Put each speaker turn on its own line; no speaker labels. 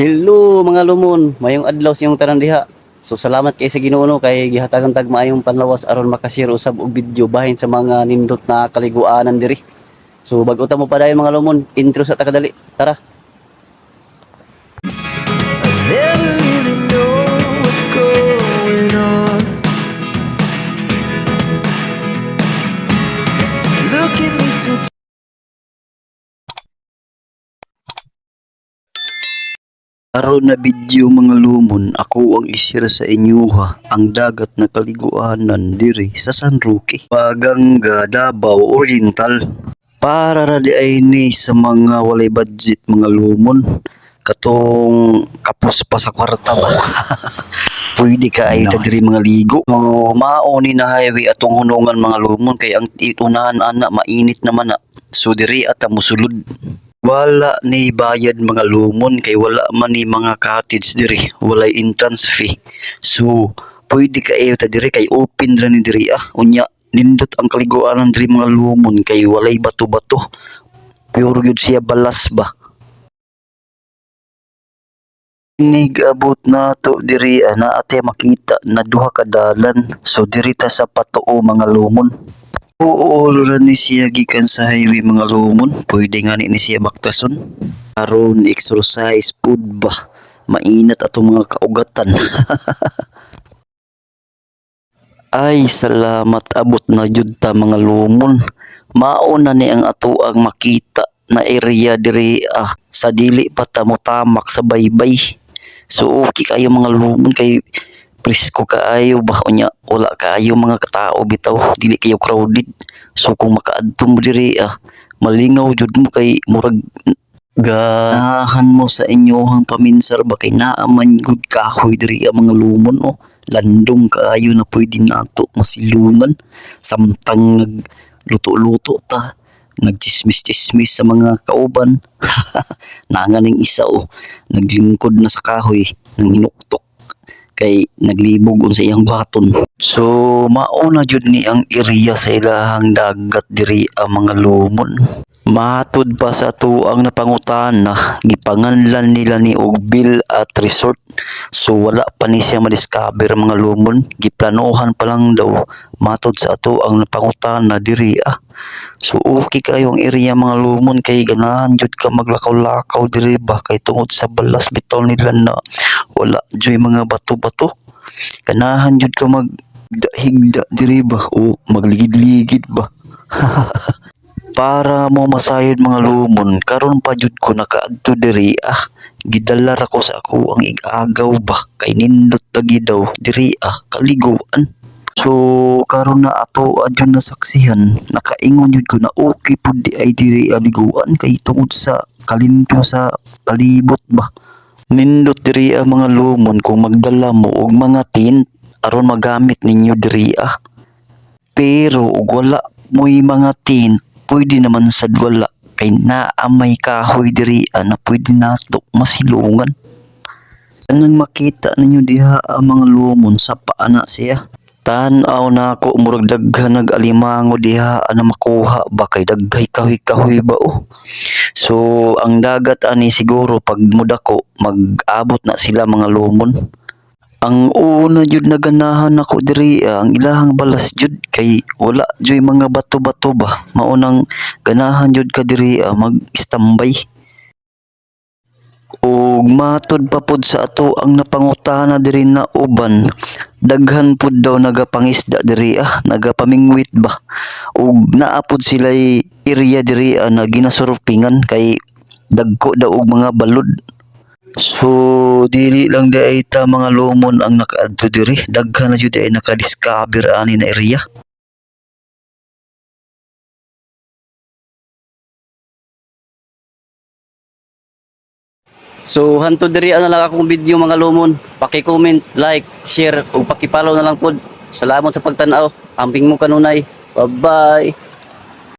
Hello, mga lumon, mayong adlaw sa inyong tanan diha. So salamat kay sa Ginoo, no, kay gihatagan tag maayong panlawas aron makashare usab og video bahin sa mga nindot na kaliguanan diri. So bag-o ta mo padayon, mga lumon, intro sa takadali. Tara.
I never really know what's going on. Look at me sometimes.
Aron na video, mga lumon, ako ang i-share sa inyo ha, ang dagat na kaliguanan diri sa San Roque, Baganga, Davao Oriental. Para ra di ay ni sa mga walay budget, mga lumon, katong kapos pa sa kwarta ba. Pwede ka ay ta diri mga ligo. So, mao ni na highway atong hunungan, mga lumon, kay ang itunahan ana mainit naman na. So diri ata musulod. Wala ni bayad, mga lumon, kay wala man ni mga cottage diri, walay entrance fee. So pwede kaayo ta diri kay open ra ni diri ah. Unya nindot ang kaliguanan diri, mga lumon, kay walay bato-bato. Pure gyud siya balas ba. Nig-abot nato diri ah, naa tay makita na duha ka dalan. So diri ta sa patuo, mga lumon. Oo, ra ni siya gikan sa highway, mga lumon. Pwede nga ni siya baktason. Aron exercise pud ba. Mainat atong mga kaugatan. Ay, salamat, abot na jud ta, mga lumon. Mao na ni ang atoang makita na area diri ah, sa dili pa ta motamak sa baybay. So okay kayo, mga lumon, kay presko kaayo ba, unya wala kaayo mga katao bitaw, dili kayo crowded. So kung makaadto mo diri ah, malingaw jud mo kay murag ganahan mo sa inyohang paminsar ba kay naa man gud kahoy diri ang mga lumon oh. Landong kaayo na pwede nato masilungan samtang nagluto-luto ta, nagchismis-chismis sa mga kauban. Naa ning isa oh, naglingkod na sa kahoy nang hinuktok kay naglibog unsa iyang buhaton. So mao na jud ni ang area sa ilahang dagat diri ang mga lumon. Matud pa sa atuang napangutana, gipanganlan nila ni og Bill at Resort. So wala pa ni siya madiscover, mga lumon, giplanohan pa lang daw matod sa atuang napangutana diri ah. So okay kayo ang area, mga lumon, kay ganahan jud ka maglakaw-lakaw diri ba kay tungod sa balas bitaw nila na wala juy mga bato-bato. Ganahan jud ka mag higda diri ba o magligid-ligid ba. Para mo masayod, mga lumon, karon pa jud ko nakaadto diri ah. Gidala ra ko sa ako ang ig-agaw ba kay nindot lagi daw diri ah kaliguan. So karon na ato adyon nasaksihan, nakaingon jud ko na okay pud di ay diri aliguan kay tungod sa kalimpyo sa palibot ba. Nindot diri ang mga lumon kung magdala mo og mga tent aron magamit ninyo diri ah. Pero og wala mo'y mga tent, pwede naman sad wala kay naa may kahoy diri ah, na pwede nato masilungan. Kanang makita ninyo diha ang mga lumon, sa paa na siya. Tan-aw nako murag daghan nag-alimango diha na makuha ba kay daghay kahoy-kahoy ba oh. So ang dagat ani siguro pag mudako mag-abot na sila, mga lumon. Ang una jud na ganahan nako diri ah, ang ilahang balas jud kay wala juy mga bato-bato ba. Mao nang ganahan jud ka diri ah, mag-standby. Ug matud pa pod sa ato ang napangutana diri na uban, daghan pod daw nagapangisda diri ah, nagapamingwit ba. Ug naa pod sila'y area diri ah, na ginasurpingan kay dagko daw og mga balod. So dili lang diay ta, mga lumon, ang nakaadto diri, daghan na jud ay nakadiscover ani na area.
So hantod diri na lang akong video, mga lumon. Paki-comment, like, share ug paki-follow na lang pod. Salamat sa pagtan-aw. Amping mo kanunay. Bye-bye.